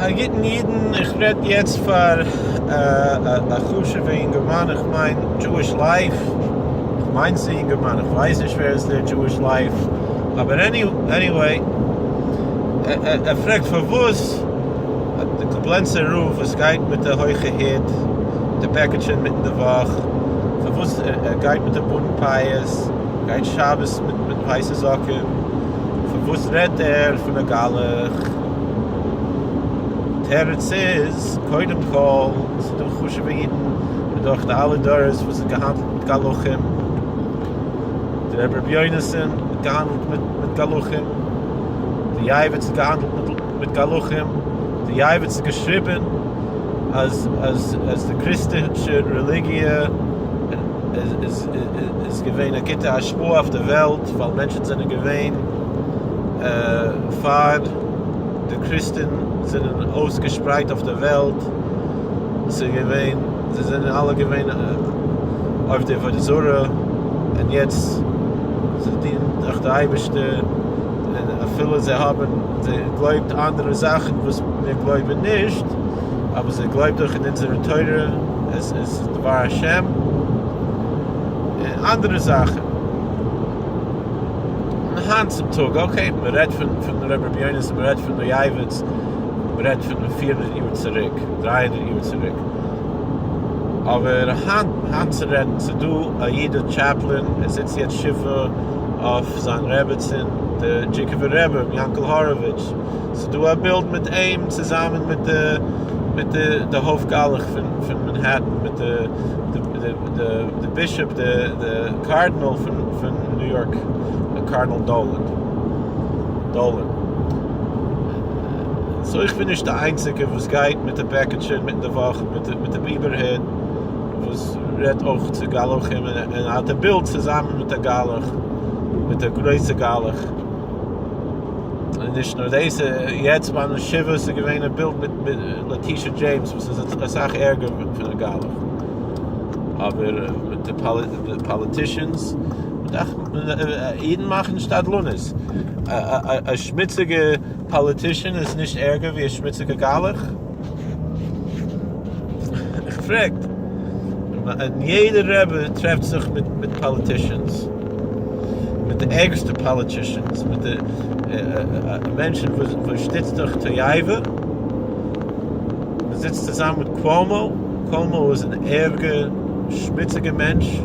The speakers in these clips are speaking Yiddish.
א גוטן אידן, איך רעד יעצט פאר א חשוב'ע אינגערמאן, איך מיין Jewish Life, איך מיין ס'איז אינגערמאן, איך ווייס נישט ווער איז דער Jewish Life, אבער anyway, ער פרעגט פארוואס די קובלענצער רב וואס גייט מיט די הויכע היט, די בעקיטשע אינמיטן די וואך, פארוואס ער גייט מיט די בארד פאות, גייט שבת מיט ווייסע זאקן, פארוואס רעדט ער פון א גלח? תירוץ איז, קודם כל, ס'איז דא חשוב'ע אידן דורך די אלע דורות וואס האט געהאנדלט מיט גלחים, דער רבי רבי יונתן האט געהאנדלט מיט גלחים, די יעבץ האט געהאנדלט מיט גלחים, די יעבץ האט געשריבן אז אז אז די קריסטישע רעליגיע איז איז געווען א גוטע השפעה אויף די וועלט ווייל מענטשן זענען געווען פאר די קריסטען זענען אויסגעשפרייט אויף די וועלט, ס'איז געווען, זיי זענען אלע געווען אויף די עבודה זרה, און יעצט זיי דינען דאך די אייבערשטער, און אפילו זיי האבן, זיי גלויבט אנדערע זאכן וואס מיר גלויבן נישט, אבער זיי גלויבט דאך אין אונזערע תורה, עס איז דבר השם, און אנדערע זאכן. היינט צום טאג, okay, מען רעדט פון פון רבי רבי יונתן, מען רעדט פון די יעבץ, מען רעדט פון 400 יאר צוריק, 300 יאר צוריק, אבער היינט היינט צו רעדן, ס'איז דא א איד א chaplain, ער זיצט יעצט שבעה אויף זיין רעבעצין, די דזשיקובער רבי, רבי יענקל האראוויטש, ס'איז דא א בילד מיט אים צוזאמען מיט די מיט די די הויפט גלח פון פון מאנהעטן, מיט די די bishop, די cardinal פון ניו יארק, Cardinal Dolan. Dolan. So איך בין נישט די איינציגע וואס גייט מיט די בעקיטשע אינמיטן די וואך, מיט די ביבער היט, וואס רעדט אויך צו גלחים און האט א בילד צוזאמען מיט א גלח, מיט א גרויסע גלח. און נישט נאר דאס, יעצט ביי די שבעה איז געווען א בילד מיט לעטישע דזשעימס וואס איז אסאך ערגער פון א גלח. אבער מיט די politicians, אידן מאכן שתדלנות. א שמוציגע politician איז נישט ערגער ווי א שמוציגע גלח? איך פרעג. און יעדע רבי טרעפט זיך מיט politicians. מיט די ערגסטע politicians, מיט די מענטשן וואס שטיצט דאך תועבה. מען זיצט צוזאמען מיט קואמא, קואמא איז אן ערגע שמוציגע מענטש,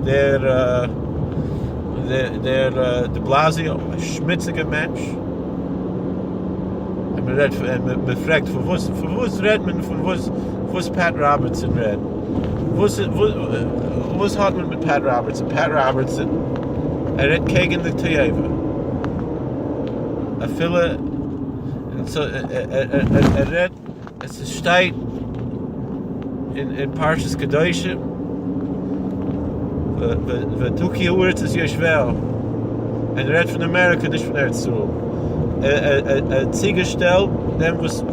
דער דער דיבלאזיאו א שמוציגע מענטש, און מען רעדט און מען פרעגט פארוואס פארוואס רעדט מען פון וואס וואס פעט ראבערטסאן רעדט, וואס וואס האט מען מיט פעט ראבערטסאן, פעט ראבערטסאן ער רעדט קעגן די תועבה. אפילו ער רעדט, עס שטייט אין פרשת קדושים, ותקיא הארץ את יושביה, און ער רעדט פון אמעריקא נישט פון ארץ ישראל, ער האט צוגעשטעלט דעם וואס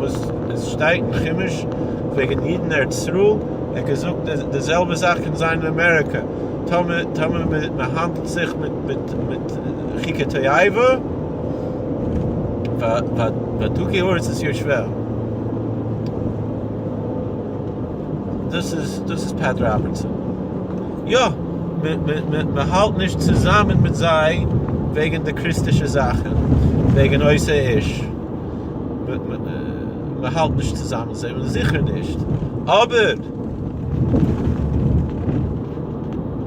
עס שטייט אין חומש וועגן אידן ארץ ישראל, ער האט געזאגט די זעלבע זאך קען זיין אין אמעריקא, טאמער מען האנדלט זיך מיט חוקי תועבה, ותקיא הארץ את יושביה. דאס איז דאס איז פעט ראבערטסאן. יא, מען האלט נישט צוזאמען מיט זיי וועגן די קריסטישע זאכן, וועגן אותו האיש. מען האלט נישט צוזאמען מיט זיי, זיכער נישט. אבער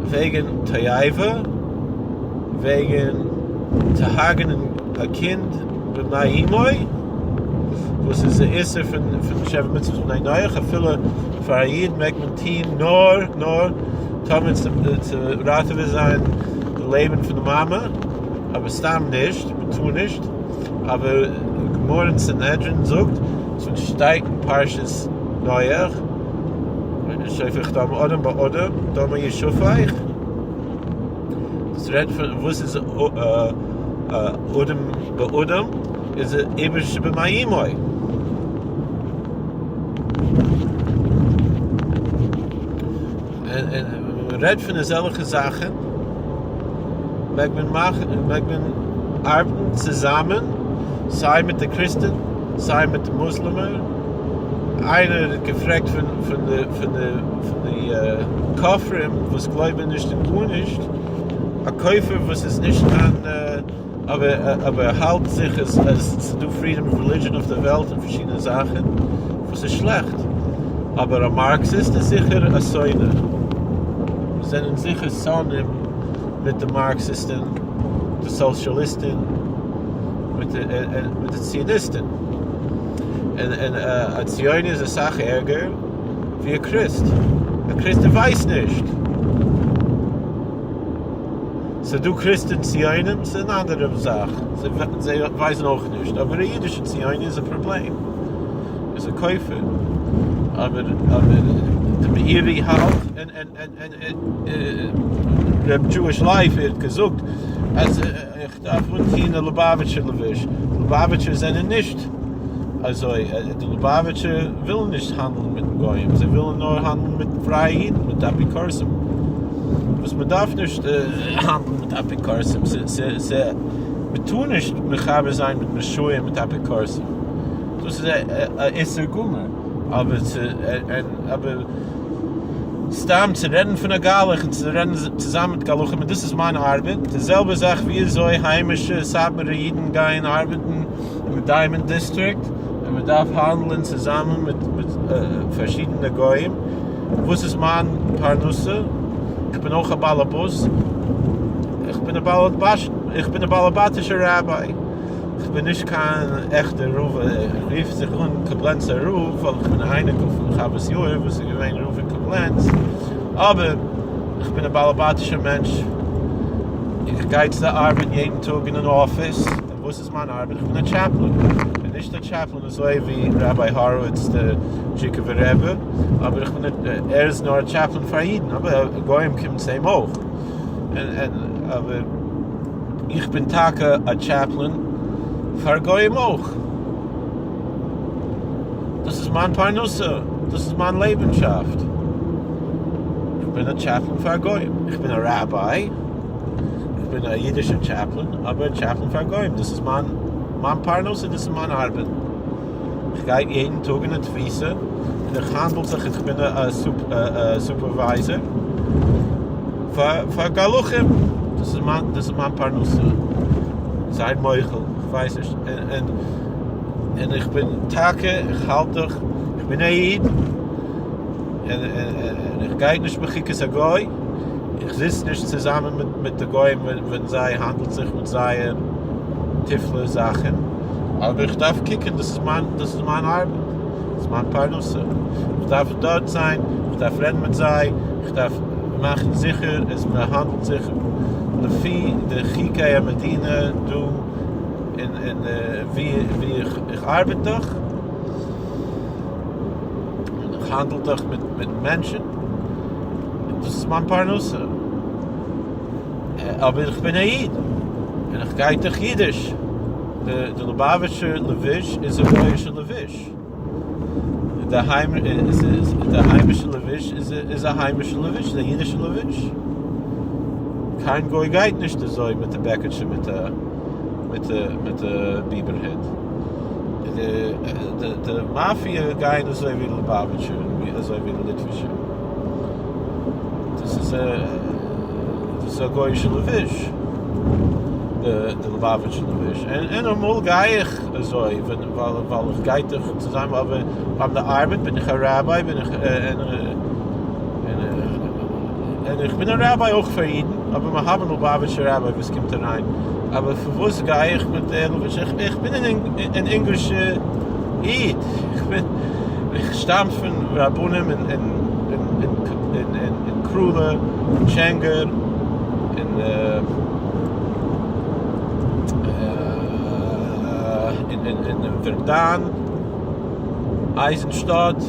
וועגן תועבה, וועגן צו הרג'נען א קינד במעי אמו, וואס איז די איסור פון שבע מצוות בני נח, אפילו פאר א איד מעג מען טוהן נאר נאר טאמער צו ראטעווען זיין די לעבן פון די מאמע, אבער סתם נישט, מען טאר נישט, אבער גמרא אין סנהדרין זאגט, ס'שטייט אין פרשת נח, שופך דם אדם באדם, דמו ישפך. דאס רעדט פון וואס איז אדם באדם, איז עובר שבמעי אמו. און מען רעדט פון אזעלכע זאכן, מעג מען מאכן, מעג מען ארבעטן צוזאמען. סיי מיט די קריסטען סיי מיט די מוסלעמער, איינער האט געפרעגט פון פון די פון די פון די כופרים וואס גלויבען נישט אין גארנישט, א כופר וואס איז נישט קיין אבער אבער האלט זיך אז אז ס'איז דא פרידאם אוו רעלידזשען אויף די וועלט און פארשידענע זאכען וואס איז שלעכט, אבער א מארקסיסט איז זיכער א שונא, זענען זיכער שונאים מיט די מארקסיסטען, די סאושעליסטען, מיט די מיט די ציוניסטען, און און א ציוני איז אסאך ערגער ווי א קריסט, א קריסט ווייסט נישט. ס'דא קריסטען ציונים ס'איז אן אנדערע זאך, זיי ווייסן אויך נישט, אבער א אידישע ציוני איז א פראבלעם, איז א כופר, אבער אבער די מאירי האלט און און און און ר' דזשואיש לייף ער האט געזאגט אז איך דארף אנטוהן א לובאוויטשער לבוש, לובאוויטשער זענען נישט אזוי, די לובאוויטשער ווילן נישט האנדלן מיט גוים, זיי ווילן נאר האנדלן מיט פרייע אידן, מיט אפיקורסים, וואס מען דארף נישט האנדלן מיט אפיקורסים, מען טאר נישט מחבר זיין מיט רשעים מיט אפיקורסים, דאס איז א איסור גמור, אבער צו אבער סתם צו רעדן פון א גלח און צו רעדן צוזאמען מיט גלחים און דאס איז מיין ארבעט, די זעלבע זאך ווי אזוי היימישע סאטמארע אידן גייען ארבעטן אין די דיימאנד דיסטריקט און מען דארף האנדלען צוזאמען מיט מיט פארשידענע גוים, וואס איז מיין פרנסה? איך בין אויך א באלעבאס, איך בין א בעל איך בין א באלעבאטישע ראביי. כ'בין נישט קיין עכטע רב, איך רוף זיך אן קובלענצער רב ווייל איך בין א אייניקל פון חוות יאיר וואס איז געווען רב אין קובלענץ, אבער איך בין א באלעבאטישער מענטש, איך גיי צו די ארבעט יעדן טאג אין אן אפיס, און וואס איז מיין ארבעט? איך בין א טשעפלען, איך בין נישט א טשעפלען אזוי ווי ראביי האראוויץ דער דזשיקובער רבי, אבער איך בין ער איז נאר א טשעפלען פאר אידן, אבער גוים קומען צו אים אויך, אבער. איך בין טאקע א טשעפלען פאר גוים אויך. דאס איז מיין פרנסה, דאס איז מיין לעבענשאפט. איך בין א טשעפלען פאר גוים. איך בין א ראביי, איך בין א אידישער טשעפלען, אבער א טשעפלען פאר גוים. דאס איז מיין מיין פרנסה, דאס איז מיין ארבעט. איך גיי יעדן טאג אין א תפיסה, און איך האנדל זיך, איך בין א סופערווייזער פאר גלחים, דאס איז מיין, דאס איז מיין פרנסה, זייט מוחל, איך ווייס נישט, און און איך בין טאקע, איך האלט דאך, איך בין א איד, און איך גיי נישט בחוקות הגוי, איך זיץ נישט צוזאמען מיט די גוים ווען זיי האנדלט זיך מיט זייער טפל'ע זאכן. אבער איך דארף קוקן, דאס איז מיין, דאס איז מיין ארבעט, דאס איז מיין פרנסה, איך דארף דארט זיין, איך דארף רעדן מיט זיי, איך דארף מאכן זיכער אז מען האנדלט זיך לפי די חוקי המדינה דא אין אין ווי ווי איך איך ארבעט דאך, און איך האנדל דאך מיט מיט מענטשן, דאס איז מיין פרנסה, אבער איך בין א איד, און איך גיי דאך אידיש. די לובאוויטשער לבוש איז א גוי'אישע לבוש. די היימישע לבוש איז א היימישע לבוש, איז א אידישע לבוש. קיין גוי גייט נישט אזוי מיט די בעקיטשע מיט א מיט א מיט א ביבער הוט. די מאפיא גייען אזוי ווי די לובאוויטשער און אזוי ווי די ליטווישע. דאס איז א דאס איז א גוי'אישע לבוש. די ליובאוויטשע לבוש, און אמאל גיי איך אזוי ווען ווייל ווייל איך גיי דאך צוזאמען אבער ביים די ארבעט בין איך א ראביי בין איך און און איך בין א ראביי אויך פאר אידן אבער מיר האבן ליובאוויטשע ראביי וואס קומט אריין אבער פארוואס גיי איך מיט די לבוש איך איך בין אן אונגארישע איד איך בין איך שטאם פון רבנים אין אין אין אין קראלע אין טשענגער אין אין ווערדאן, אייזנשטאט,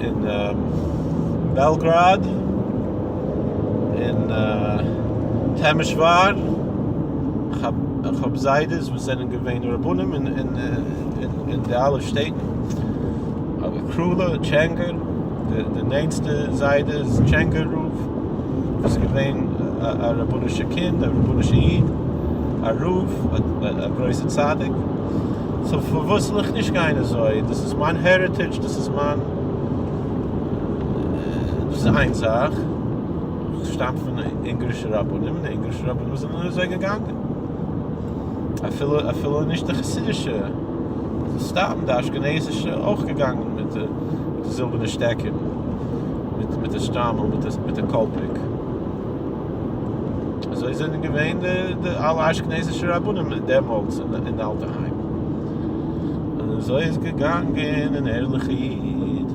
אין בעלגראד, אין טעמעשוואר, איך האב זיידעס וואס זענען געווען רבנים אין די אלע שטעטן, אבער קראלע, טשענגער, די נענסטע זיידע איז טשענגער רב. וואס איז געווען א רבנישע קינד, א רבנישע איד, א א רב, א גרויסע צדיק, so פארוואס זאל איך נישט גיין אזוי, דאס איז מיין heritage, דאס איז מיין, דאס איז איין זאך, איך שטאם פון אונגארישע רבנים, און די אונגארישע רבנים זענען אזוי געגאנגען, אפילו אפילו נישט די חסידישע, סתם די אשכנזישע אויך געגאנגען מיט די זילבערנע שטעקן, מיט די שטריימל, מיט די קאלפיק. אזוי זענען געווען די אלע אשכנזישע רבנים דעמאלטס אין די אלטע היים. און אזוי איז געגאנגען אן ערליכע איד.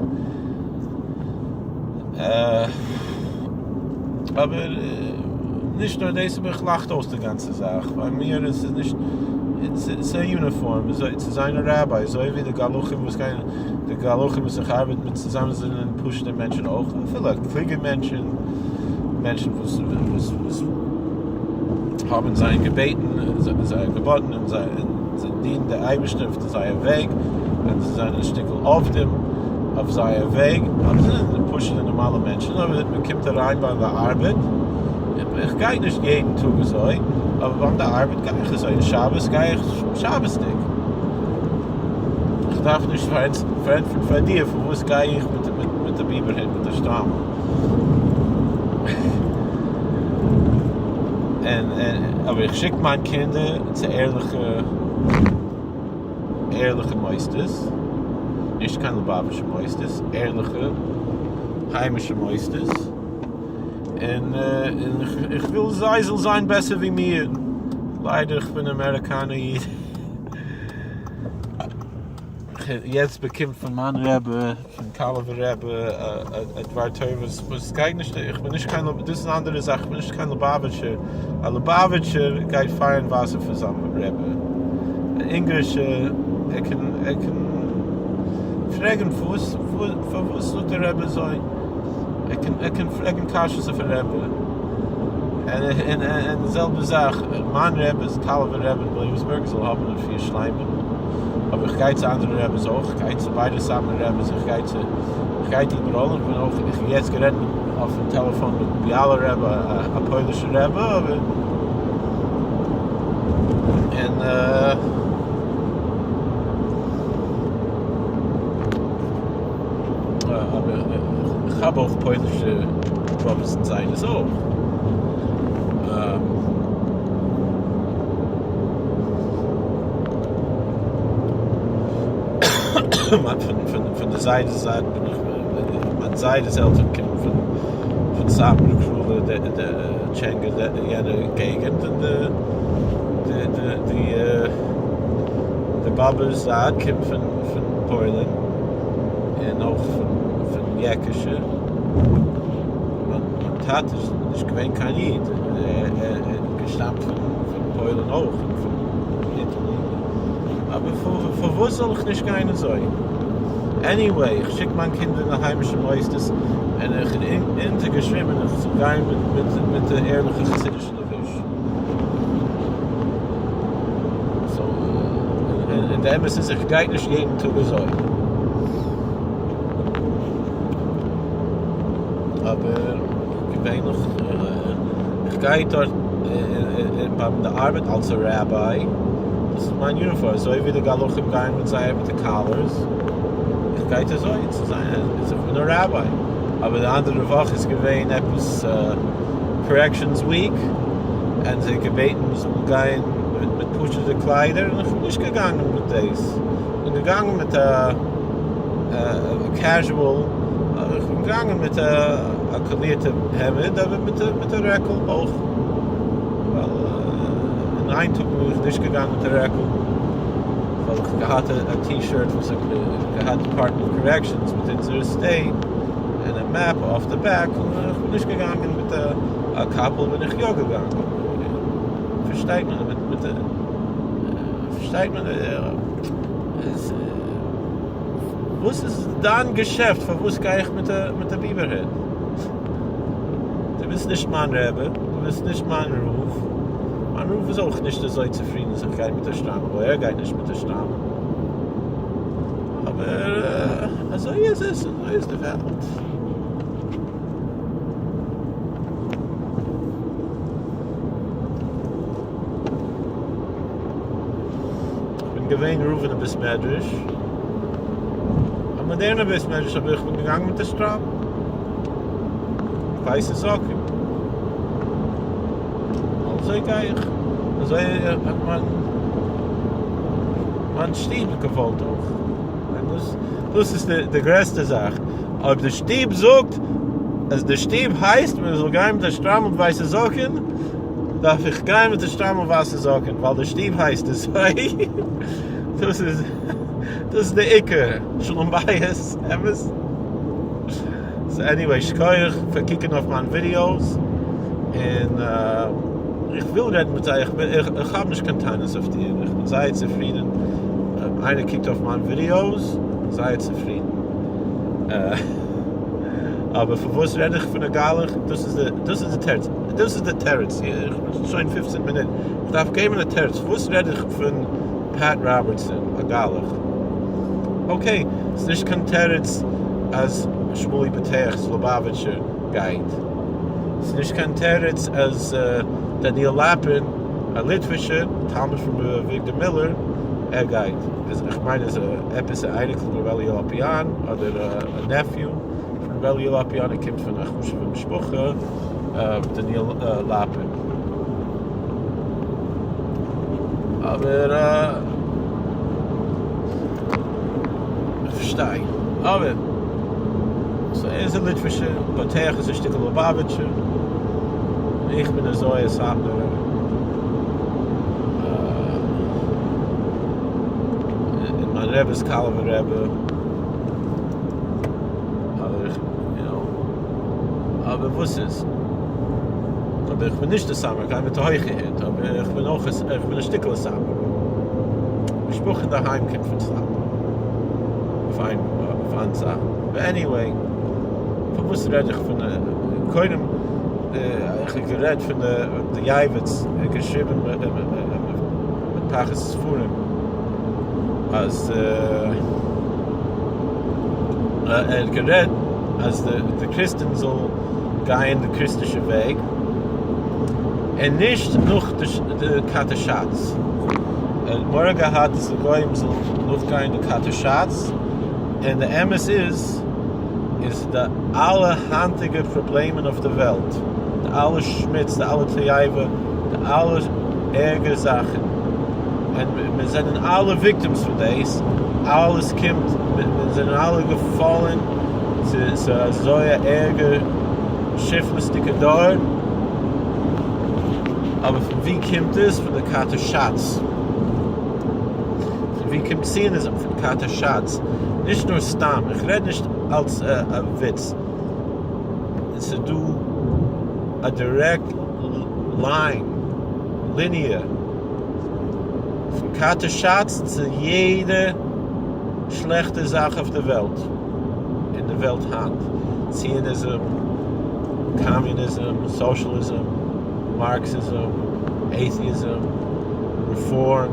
אבער נישט נאר דאס, אבער איך לאכט אויס די גאנצע זאך. ביי מיר איז עס נישט, ס'איז א יוניפארם, צו זיין א ראביי, אזוי ווי די גלחים וואס גייען, די גלחים וואס איך ארבעט מיט צוזאמען זענען פשוט'ע מענטשן אויך, אפילו קלוגע מענטשן. מענטשן וואס וואס וואס האבן זיי געבעטן זייער געבאטן און זיי זיי דינען די אייבערשטער אויף זייער וועג און זיי זענען א שטיקל עובדים אויף זייער וועג אבער זיי זענען פשוט'ע נארמאלע מענטשן אבער מען קומט אריין ביי די ארבעט איך גיי נישט יעדן טאג אזוי אבער ביים די ארבעט גיי איך אזוי און שבת גיי איך שבת'דיג איך דארף נישט פארענטפערן פאר דיר פארוואס גיי איך מיט די ביבער הוט מיט די שטריימל. און אבער איך שיק מיין קינדער צו ערליכע ערליכע מוסדות, נישט קיין ליובאוויטשע מוסדות, ערליכע היימישע מוסדות, און איך וויל זיי זאל זיין בעסער ווי מיר, ליידער איך בין אמעריקאנער איד. יעצט באקומט פון מיין רבי, פון קאלובער רבי, א דבר תורה וואס וואס גייט נישט, איך בין נישט קיין, דאס איז א אנדערע זאך, איך בין נישט קיין ליובאוויטשער, א ליובאוויטשער גייט פייער און וואסער פאר זיין רבי, א אונגארישער ער קען ער קען פרעגן פארוואס פארוואס זאגט דער רבי אזוי, ער קען ער קען פרעגן קשיות אויפן רבי, און און און די זעלבע זאך, מיין רבי איז קאלובער רבי אין וויליאמסבורג זאל האבן רפואה שלימה. אבער איך גיי צו אנדערע רעבעס אויך, איך גיי צו ביידע סאטמאר רעבעס, איך גיי צו, איך גיי צו איבעראל, איך בין אויך, איך האב יעצט גערעדט מיט אויפן טעלעפאן מיט ביאלער רעבע, א פוילישע רעבע, אבער, און אבער איך האב אויך פוילישע באבעס און זיידעס אויך. פון די זיידעס זייט בין איך מיין זיידעס עלטערן קומען פון פון סאטמאר קראלע די טשענגער יענע געגענט און די די די די די באבעס זייט קומט פון פון פוילן און אויך פון פון יעקישע מיין טאטע איז נישט געווען קיין איד ער האט געשטאמט פון פוילן אויך און פון איטעלי אבער פארוואס זאל איך נישט גיין אזוי? anyway, איך שיק מיין קינד אין די היימישע מוסדות און איך האב אונטערגעשריבן איך זאל גיין מיט די ערליכע חסידישע לבוש. so, און די אמת איז איך גיי נישט יעדן טאג אזוי. אבער געווענליך איך גיי דארט ביים די ארבעט אלס א ראביי, דאס איז מיין יוניפארם, אזוי ווי די גלחים גייען מיט זייער מיט די collars, איך גיי אזוי צו זיין אז איך בין א ראביי, אבער די אנדערע וואך איז געווען עפעס corrections week, און זיי געבעטן מען זאל גיין מיט פשוט'ע קליידער, און איך בין נישט געגאנגען מיט דאס, איך בין געגאנגען מיט א casual, איך בין געגאנגען מיט א קאלירטע העמד אבער מיט א רעקל אויך, ווייל אין איין טאג בין איך נישט געגאנגען מיט א רעקל ווייל איך האב געהאט א T-shirt וואס האט געהאט Department of Corrections מיט אונזער state און א map אויף די back, און איך בין נישט געגאנגען מיט א קאפל בין איך יא געגאנגען, פארשטייט מען מיט די פארשטייט מען. וואס איז דיין געשעפט פארוואס גיי איך מיט א ביבער הוט? דו ביסט נישט מיין רבי, דו ביסט נישט מיין רב, מיין רב איז אויך נישט אזוי צופרידן אז איך גיי מיט א שטריימל ווייל ער גייט נישט מיט א שטריימל, אבער אזוי איז עס, אזוי איז די וועלט. בין געווען רב אין א בית מדרש, א מאדערנע בית מדרש אבער איך בין געגאנגען מיט א שטריימל, ווייסע זאקן, אזוי גיי איך, אזוי האט מיין מיין שטוב געוואלט אויך, און דאס דאס איז די גרעסטע זאך, אויב די שטוב זאגט אז די שטוב הייסט מען זאל גיין מיט א שטריימל מיט ווייסע זאקן, דארף איך גיין מיט די שטריימל ווייסע זאקן ווייל די שטוב הייסט אזוי, דאס איז דאס איז די עיקר שלום בית, אמת? so anyway שכוח פאר קוקן אויף מיין ווידיאוס, און איך וויל רעדן מיט זיי, איך האב נישט קיין טענות אויף דיר, איך בין זייער צופרידן, איינער קוקט אויף מיין ווידיאוס, זייער צופרידן. אבער פארוואס רעד איך פון א גלח? דאס איז די דאס איז די תירוץ, דאס איז די תירוץ, איך בין שוין פופצן מינוט, איך דארף געבן א תירוץ, פארוואס רעד איך פון פעט ראבערטסאן א גלח? okay, ס'איז נישט קיין תירוץ אז שמואלי בוטח'ס לובאוויטשער גייט, ס'איז נישט קיין תירוץ אז דניאל לאפין א ליטווישער תלמיד פון ר' אביגדור מילער ער גייט, איך מיין אז עפעס א אייניקל פון ר' אלי' לאפיאן אדער א nephew פון ר' אלי' לאפיאן ער קומט פון א חשובע משפחה דניאל לאפין אבער איך פארשטיי אבער so ער איז א ליטווישער בוטח איז א שטיקל לובאוויטשער איך בין אזוי א סאטמארער און מיין רבי איז קאלובער רבי אבער איך יו נאו אבער וואס איז אבער איך בין נישט א סאטמארער קיין מיט א הויכע היט אבער איך בין אויך איך בין א שטיקל סאטמארער משפחה אינדערהיים קומט פון סאטמאר אויף איין אויף איין זאך אבער anyway פארוואס רעד איך פון קודם איך האב גערעדט פון די יעבץ ער האט געשריבן מתחת ספרים אז ער האט גערעדט אז די קריסטען זאל גייען די קריסטישע וועג און נישט נאך די כת הש"ץ, ער האט מורא געהאט אז די גוים זאלן נאכגיין די כת הש"ץ, און די אמת איז איז די אלע היינטיגע פראבלעמען אויף די וועלט, די אלע שמוץ, די אלע תועבה, די אלע ערגע זאכן, און מיר זענען אלע victims פון דאס, אלעס קומט, מיר זענען אלע געפאלן צו אזוי א ערגע שפלות'דיגע דור, אבער פון ווי קומט עס? פון די כת הש"ץ. פון ווי קומט ציוניזם? פון כת הש"ץ. נישט נאר סתם, איך רעד נישט אלס א וויץ, עס איז דא א direct line, ליניע, פון כת הש"ץ צו יעדע שלעכטע זאך אויף די וועלט, אין די וועלט היינט, ציוניזם, קאמיוניזם, סאשעליזם, מארקסיזם, atheism, רעפארם,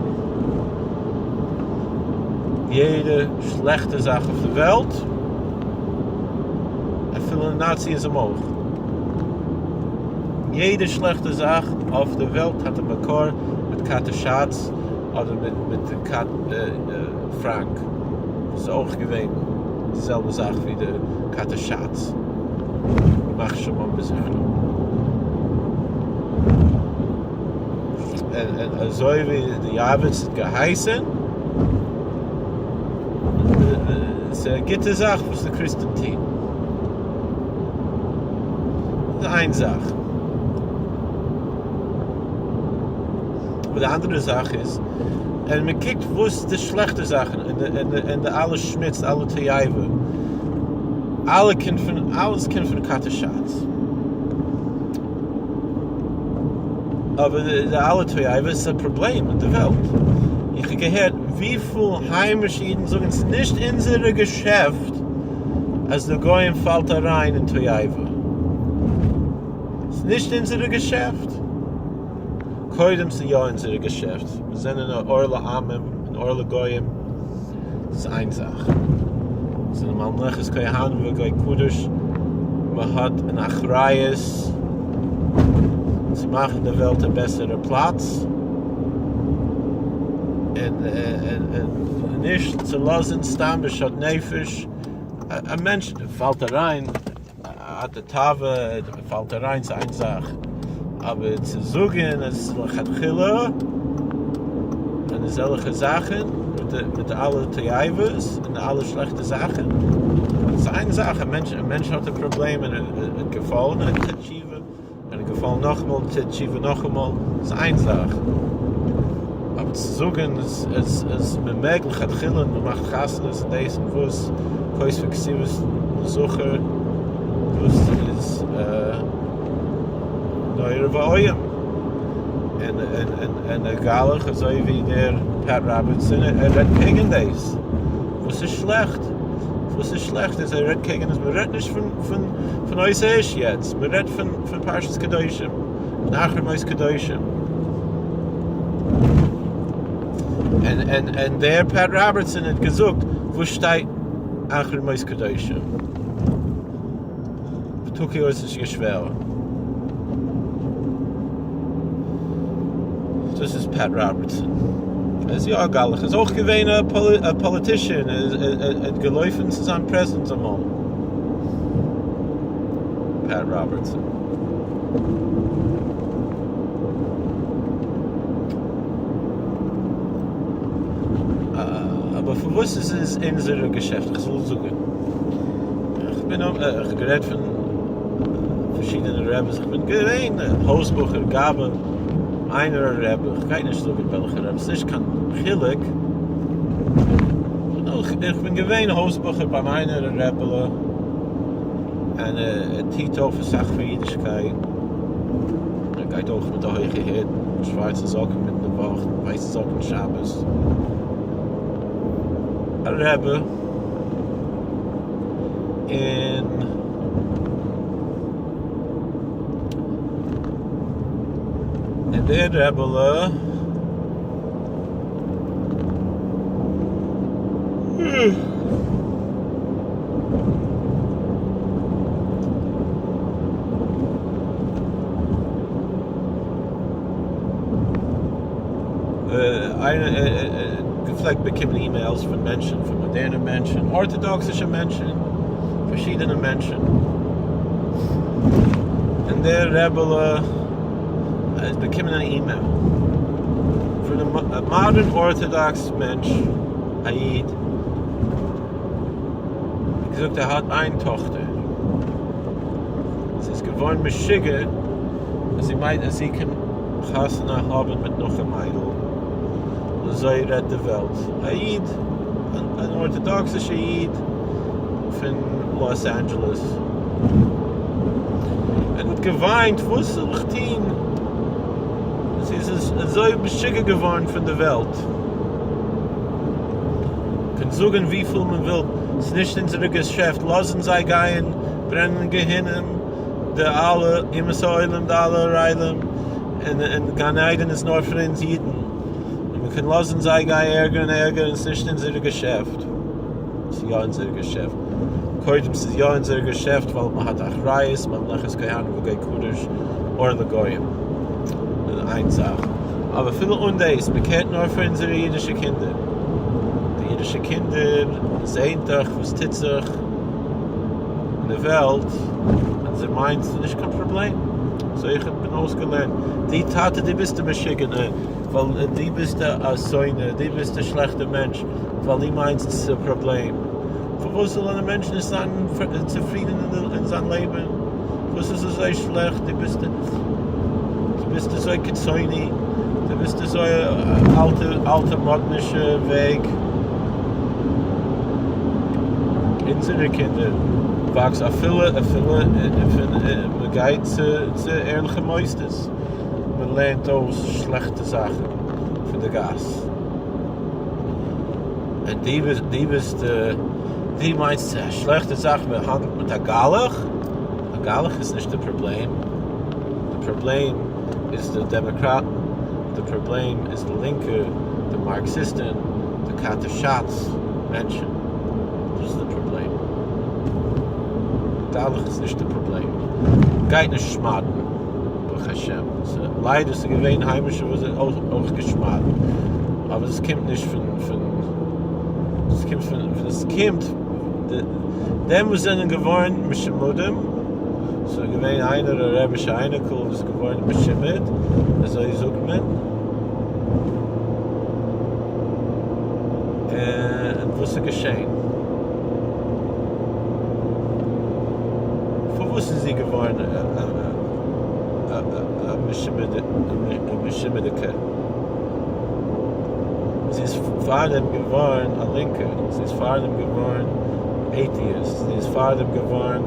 יעדע שלעכטע זאך אויף די וועלט, אפילו נאציאיזם אויך. יעדע שלעכטע זאך אויף די וועלט האט א מקור מיט כת הש"ץ אדער מיט כת פראנק. ס'איז אויך געווען די זעלבע זאך ווי די כת הש"ץ. ימח שמם וזכרם. און אזוי ווי די יעבץ האט געהייסען, ס'איז א גוטע זאך וואס די קריסטען טוהן. דאס איז איין זאך. אבער די אנדערע זאך איז, און מען קוקט וואס די שלעכטע זאכן און די אלע שמוץ, אלע תועבה, אלע קומט פון, אלעס קומט פון כת הש"ץ. אבער די אלע תועבה איז א פראבלעם אין די וועלט. איך האב געהערט וויפיל היימישע אידן זאגן ס'איז נישט אונזערע געשעפט אז די גוים פאלט אריין אין תועבה. ס'איז נישט אונזערע געשעפט. קודם ס'איז יא אונזערע געשעפט. מיר זענען א אור לעמים און אור לגויים. דאס איז איין זאך. ס'איז ממלכת כהנים וגוי קדוש. מ'האט אן אחריות צו מאכן די וועלט א בעסערע פלאץ. און נישט צו לאזן סתם בשאט נפש, א מענטש פאלט אריין האט די תאווה, פאלט אריין צו איין זאך, אבער צו זאגן אז לכתחילה און אזעלכע זאכן מיט אלע תאוות און אלע שלעכטע זאכן, ס'איז איין זאך, א מענטש האט א פראבלעם און ער האט געפאלן און ער טוט תשובה. און געפאלן נאכאמאל טוט תשובה נאכאמאל, ס'איז איין זאך, אבער צו זאגן אז אז מען מעג לכתחילה און מען מאכט חתונות און דאס און וואס, כותבי כתובות לזכר, דאס איז נורא ואיום, און און און דער גלח אזוי ווי דער פעט ראבערטסאן ער רעדט קעגן דאס, וואס איז שלעכט? וואס איז שלעכט אז ער רעדט קעגן עס? מען רעדט נישט פון פון פון אותו האיש יעצט, מען רעדט פון פון פרשת קדושים, פון אחרי מות קדושים. און און און דער פעט ראבערטסאן האט געזאגט וואס שטייט אחרי מות קדושים? פתוקי אויס איז שווער. דאס איז פעט ראבערטסאן. ער איז יא א גלח. ער איז אויך געווען א פאליטישאן. ער האט געלויפן צו זיין פרעזידענט אמאל. פעט ראבערטסאן. אבער פארוואס איז עס אונזערע געשעפט? איך זאל זאגן. איך בין איך האב גערעדט פון פארשידענע רעבעס, איך בין געווען הויז בחור גבאי איינער א רעבע, איך גיי נישט זאגן וועלכע רעבע, ס'נישט קיין חילוק, איך בין געווען הויז בחור ביים איינער א רעבעלע, און ער טוט אויף אסאך פאר אידישקייט, ער גייט אויך מיט א הויכע הוט, שווארצע זאקן מיטן די וואך, ווייסע זאקן שבת, א רעבע. און און דער רעבעלע איינער געפלעגט באקומען אימעילס פון מענטשן, פון מאדערנע מענטשן, ארטאדאקסישע מענטשן, פארשידענע מענטשן, און דער רעבעלע האט באקומען אן אימעיל פון א מאדערן ארטאדאקס מענטש, א איד, געזאגט ער האט איין טאכטער, זי איז געווארן משוגע אז זי מיינט אז זי קען חתונה האבן מיט נאך א מיידל, אזוי רעדט די וועלט, א איד, אן ארטאדאקסישע איד פון לאס אנדזשעלעס, ער האט געוויינט, וואס זאל איך טון, זי איז אזוי משוגע געווארן פון די וועלט, קען זאגן וויפיל מען וויל, ס'איז נישט אונזערע געשעפט, לאזן זיי גייען ברענען גיהנום. די אלע אומות העולם די אלע ערלים און און גן עדן איז נאר פאר אונז אידן און מען קען לאזן זיי גיין ערגער און ערגער און ס'נישט אונזערע געשעפט ס'איז יא אונזערע געשעפט קודם ס'איז יא אונזערע געשעפט ווייל מען האט אחריות ממלכת כהנים וגוי קדוש אור לגויים איין זאך אבער אפילו אן דאס מען קערט נאר פאר אונזערע אידישע קינדער די אידישע קינדער זעהן דאך וואס טוט זיך אין די וועלט און זי מיינט ס'איז נישט קיין פראבלעם אזוי איך בין אויסגעלערנט די טאטע די ביסט די משוגענע ווייל די ביסט א שונא די ביסט א שלעכטע מענטש ווייל די מיינסט ס'איז א פראבלעם פארוואס זאל א מענטש נישט זיין צופרידן אין זיין לעבן וואס איז אזוי שלעכט די ביסט די ביסט אזוי קיצוני די ביסט אזוי אלטע אלטע מאדנישע וועג. אונזערע קינדער וואקסן אפילו אפילו ווען מען גייט צו צו ערליכע מוסדות, מען לערנט אויס שלעכטע זאכן פון די גאס, און דו ביסט דו ביסט דו מיינסט ס'איז א שלעכטע זאך מען האנדלט מיט א גלח? א גלח איז נישט די פראבלעם, די פראבלעם איז די דעמאקראטן, די פראבלעם איז די לינקע, די מארקסיסטען, די כת הש"ץ מענטשען, דאס איז די פראבלעם. גלח איז נישט די פראבלעם. גייט נישט שמד'ן, ברוך השם. ליידער ס'איז געווען היימישע וואס זענען אויך געשמד'ט. אבער דאס קומט נישט פון פון דאס קומט פון דאס קומט דעם וואס זענען געווארן משומדים, ס'איז געווען איינער א רבי'שע אייניקל וואס איז געווארן משומד, אזוי זאגט מען, און וואס איז געשען? פארוואס איז זי געווארן א משומד'יגע? זי איז פארדעם געווארן א לינקער, זי איז פארדעם געווארן atheist, זי איז פארדעם געווארן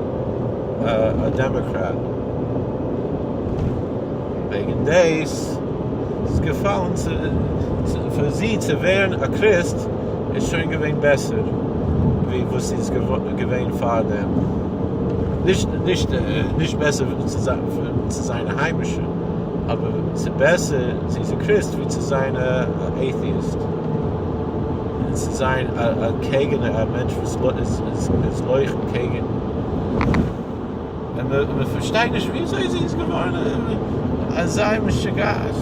א Democrat. וועגן דאס איז געפאלן פאר זי צו ווערן א קריסט איז שוין געווען בעסער ווי וואס זי איז געווען פארדעם. נישט נישט נישט בעסער צו זיין א היימישע, אבער ס'איז בעסער זי איז א קריסט ווי צו זיין א atheist. און צו זיין א קעגנער, א מענטש וואס איז לוחם קעגן. און מען פארשטייט נישט וויאזוי זי איז געווארן אזא משוגעת.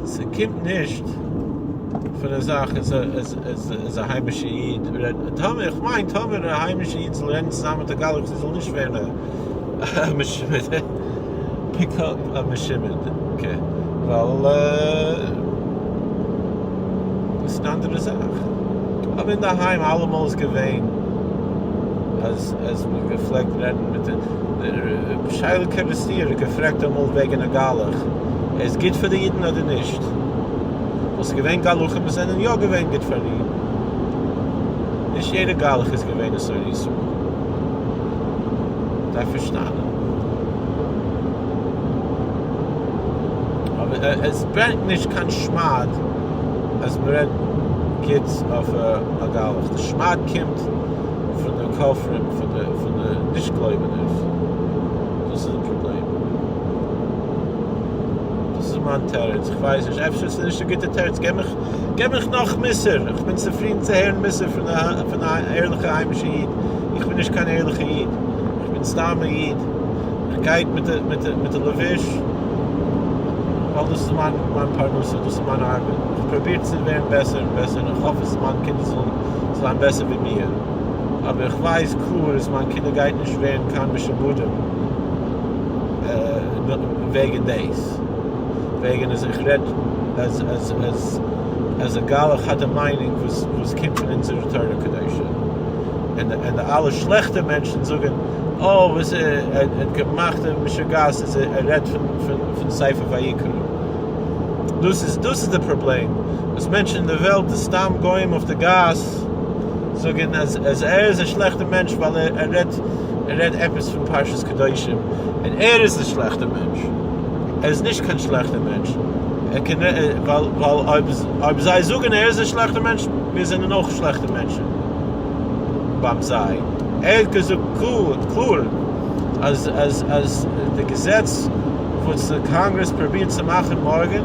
ס'קומט נישט פון א זאך אז א היימישע איד רעדט, טאמער, איך מיין טאמער א היימישע איד זאל רעדן צוזאמען מיט א גלח זי זאל נישט ווערן א משומד. pick up א משומד okay ווייל דאס איז אן אנדערע זאך אבער אינדערהיים אלעמאל איז געווען אז אז מען געפלעגט רעדן מיט די שיילע קערעסטירער האט געפרעגט אמאל וועגן א גלח ער איז גוט פאר די אידן אדער נישט ווייל ס'איז געווען גלחים וואס זענען יא געווען גוט פאר די אידן נישט יעדער גלח איז געווען א שונא ישראל. דארף פארשטאנען. אבער עס ברענגט נישט קיין שמד אז מען רעדט גוט אויף א גלח. די שמד קומט פון די כופרים, פון די פון די נישט גלויבענערס. דאס איז די פראבלעם. דאס איז מיין תירוץ. איך ווייס נישט, אפשר איז עס נישט א גוטע תירוץ. געב מיך געב מיך נאך מוסר. איך בין צופרידן צו הערן מוסר פון א פון א ערליכע היימישע איד. איך בין נישט קיין ערליכע איד. איך בין סתם א איד. איך גיי מיט די מיט די מיט די לבוש ווייל דאס איז מיין מיין פרנסה, דאס איז מיין ארבעט. איך פרוביר צו ווערן בעסער און בעסער און איך האף אז מיין קינדער זאלן זיין בעסער ווי מיר. אבער איך ווייס קלאר אז מיין קינדער גייט נישט ווערן קיין משומדים וועגן דאס. וועגן אז איך רעד אז אז אז אז א גלח האט א מיינונג וואס וואס קומט פון אונזערע תורה קדושה. און די אלע שלעכטע מענטשן זאגן, אה, וואס ער האט געמאכט א משוגעת אז ער רעדט פון ספר ויקרא. דאס איז דאס איז די פראבלעם, וואס מענטשן אין די וועלט, די סתם גוים אויף די גאס, זאגן אז אז ער איז א שלעכטע מענטש ווייל ער רעדט ער רעדט עפעס פון פרשת קדושים, און ער איז די שלעכטע מענטש. ער איז נישט קיין שלעכטע מענטש. ער קען ווייל ווייל אויב אויב זיי זאגן ער איז א שלעכטע מענטש, מיר זענען אויך שלעכטע מענטשן ביים זיי. ער האט געזאגט קלאר אז אז אז די געזעץ וואס די קאנגרעס פרובירט צו מאכן מארגן,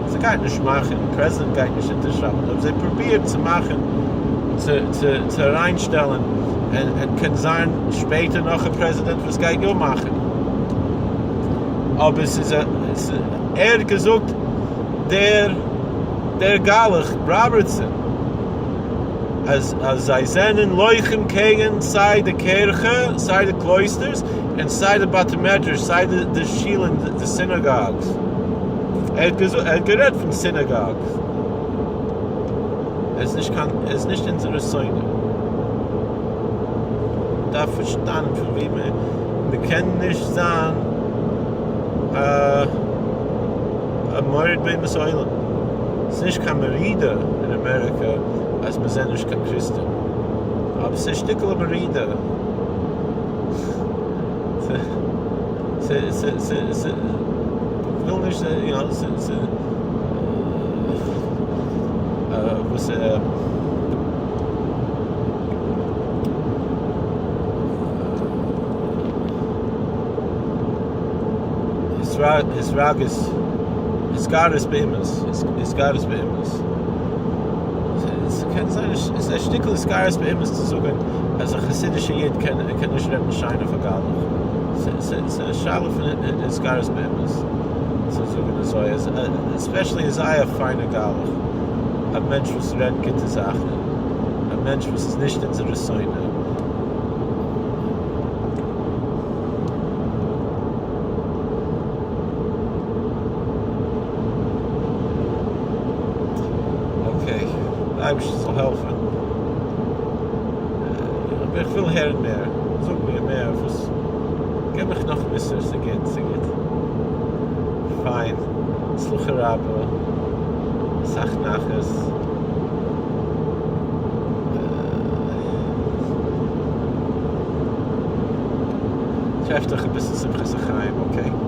זיי גייט נישט מאכן, פרעזידענט גייט נישט אונטערשרייבן, אבער זיי פרובירט צו מאכן צו צו צו אריינשטעלן, און און קען זיין שפעטער נאך א פרעזידענט וואס גייט יא מאכן, אבער ס'איז א ער האט געזאגט דער דער גלח ראבערטסאן אז אז זיי זענען לוחם קעגן סיי די קירכע סיי די קלויסטערס און סיי די בתי מדרש סיי די די שילן די synagogues ער האט געזאגט ער האט גערעדט פון synagogues ער איז נישט קיין ער איז נישט אונזערע שונא דארף פארשטאנען פון ווי מען מען קען נישט זיין א א מורד באומות העולם. ס'איז נישט קיין מרידה אין אמעריקע אז מיר זענען נישט קיין קריסטען. אבער ס'איז א שטיקל מרידה. כ'וויל נישט you know ס'איז וואס התרגשות, התגרות באומות, התגרות באומות. קען זיין איז א שטיקל התגרות באומות צו זאגן אז א חסידישע איד קען קען נישט רעדן שיין אויף א גלח. ס'איז א שאלה פון התגרות באומות צו זאגן אזוי, especially אזא א פיינע גלח, א מענטש וואס רעדט גוטע זאכן, א מענטש וואס איז נישט אונזערע שונא. Okay, די אייבערשטער זאל העלפן. אבער איך וויל הערן מער, זאג מיר מער וואס, געב מיך נאך מוסר, ס'גוט, ס'גוט. פיין, הצלחה רבה, אסאך נחת. טרעף דיך אביסל שמחת החיים, okay?